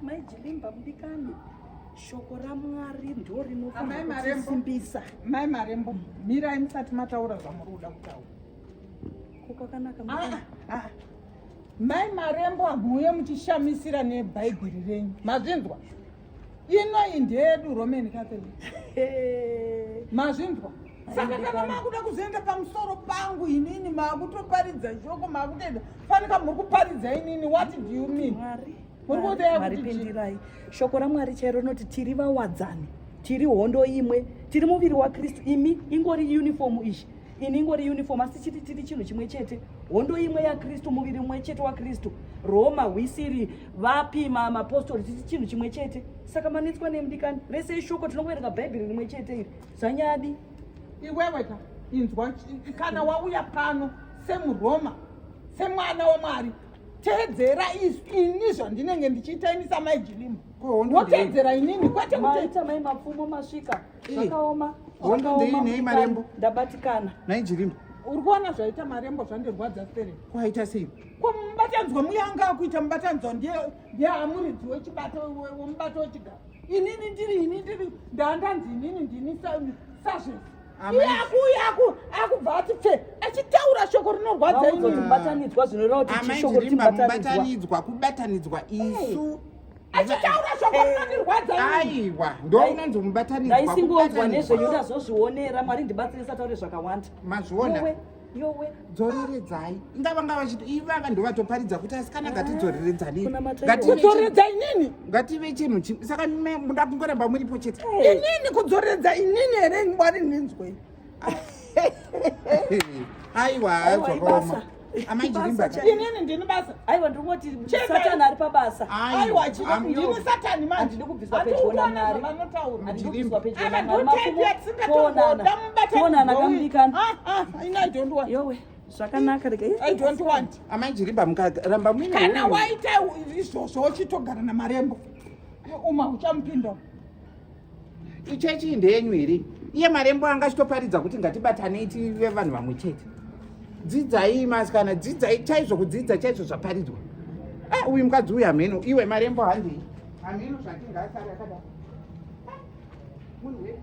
Mai Jilimba mudikani, shoko raMwari ndo Amai rinofanira Marembo. kutisimbisa. Mai Marembo, mirai musati mataura zvamuri kuda kutaura. Ko kwakanaka Ah, mudikani. ah. Mai Marembo hamuuye muchishamisira nebhaibheri renyu. Mazvinzwa? Ino iyi ndeyedu Roman Catholic. Hey. Mazvinzwa? Saka kana makuda kuzoenda pamusoro pangu inini makutoparidza shoko makutoenda fanika muri kuparidza inini what do you mean? Mwari, Muri kuteya Mwari kuti chii? pindirai. Shoko raMwari chairo rinoti tiri vawadzani, tiri hondo imwe, tiri muviri waKristu. Imi ingori uniform izhi, ini ingori uniform, asi chiti tiri chinhu chimwe chete. Hondo imwe yaKristu, muviri mumwe chete waKristu. Roma, hwisiri, vapi, mapostori, tiri chinhu chimwe chete. Saka manetswa nemudikani rese ishoko, tinongoverenga Bhaibheri rimwe chete iri. Zvanyadi. Iwewe ka inzwa kana wauya pano semuroma semwana wamwari teedzera ini zvandinenge ndichiita ini samai Jilimba Ko hondo ndei? woteedzera inini kwete kuti Maita mai Mapfumo masvika. Ii. Zvakaoma. Hondo Zvakaoma ndei nei, mudikani. Marembo? Ndabatikana. Nhai Jilimba, uri kuona zvaita Marembo zvandirwadza sere. Kwaita sei? Ko mubatanidzwa muyanga akuita mubatanidzwa ndiye ndiye amuridzi wechibato wemubato wechigaro. Inini ndiri ini ndiri ndandanzi inini ndini sazvese. Amai- Iye akuuya akubva ati pfe achitaura shoko rinorwadza Vaudza kuti inini. mubatanidzwa zvinoreva kuti Amai chishoko kuti Jilimba, mubatanidzwa. mubatanidzwa, kubatanidzwa isu. Achitaura shoko rinondirwadza inini. Aiwa, ndo unonzi mubatanidzwa. Ndaisingonzwa kubatanidzwa. nezvenyu ndazozvionera. Mwari ndibatsire sataure zvakawanda. Mazviona? Yowe, yowe. Dzoreredzai. Ingava nga vachiti ivava ndovatoparidza kuti asikana ngatidzoreredzanei. Kunamata Ngative Kudzoreredza inini? Ngative chinhu chimwe. Saka muda kungoramba muripo chete. Inini kudzoreredza inini here? Mwari ndinzwei. Aiwa, Aiwa, zvakaoma. ibasa. Amai Ibasa Jilimba. chairo. Inini ndini basa? Aiwa, ndiri kungoti Chenda. Satani ari pabasa. Aiwa, ndini satani manje? Handidi kubviswa pedyo naMwari. Vanotaura. Handidi kubviswa pedyo Ava naMwari. ndotype Mapfumo, yatisingatoda. toonana. Toonana kamudikani. Ini I don't want. Yowe, zvakanaka rega. I don't want. Amai Jilimba, mukaramba muine Kana hunhu. waita izvozvo uchitogara naMarembo uma uchamupinda. Ichechi ndeyenyu here? Iye Marembo anga achitoparidza kuti ngatibatanei tive vanhu vamwe chete. Dzidzai masikana, dzidzai chaizvo, kudzidza chaizvo zvaparidzwa. Ah, uyu mukadzi uyu hameno. Iwe Marembo, handei. Hameno zvatingasari akadaro. Ah, munhu we